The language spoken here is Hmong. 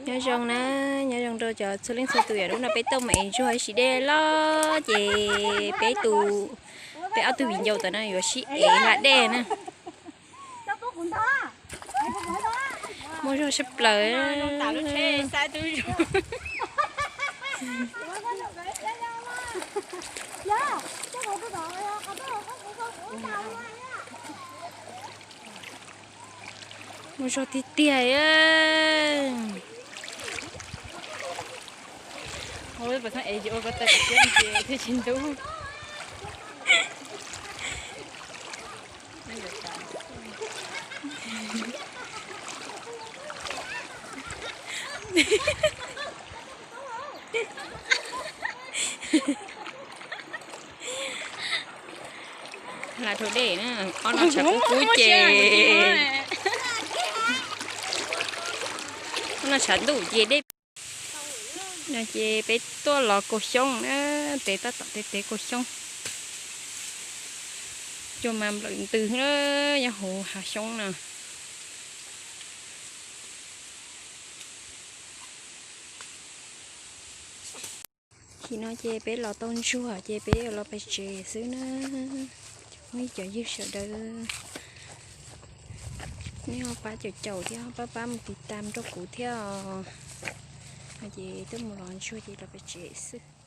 Nyob zoo na, nyob zoo rau cov txhua leej txhua tus yom. Hnub no peb tuaj mus ev ntsuag sib dej loj ces peb tus, peb ob tug viv ncaus tam no yuav sib ev hla dej na. Muaj zog sab plaws. Muaj zog tiag tiag. Ua pab ev ua ko taw kom siab thiab tsis ntub. Hla dhau dej na, ob no tshav kub kub ces, ob no tshav ntuj ces dej. No ces peb tuaj los kaus xyoob na, peb tab tom peb peb kaus xyoob. Cua mas nplawm ntws na, nyob hauv hav xyoob no. Chim no ces peb los tau ntsuag ces peb yuav los pem tsev xwb na. Cov phooj ywg sawv daws, nej ho pab caum caum thiab pab pab mus tiv tam rau kuv thiab os. No ces twb mus los ntsuag ces los pem tsev xwb.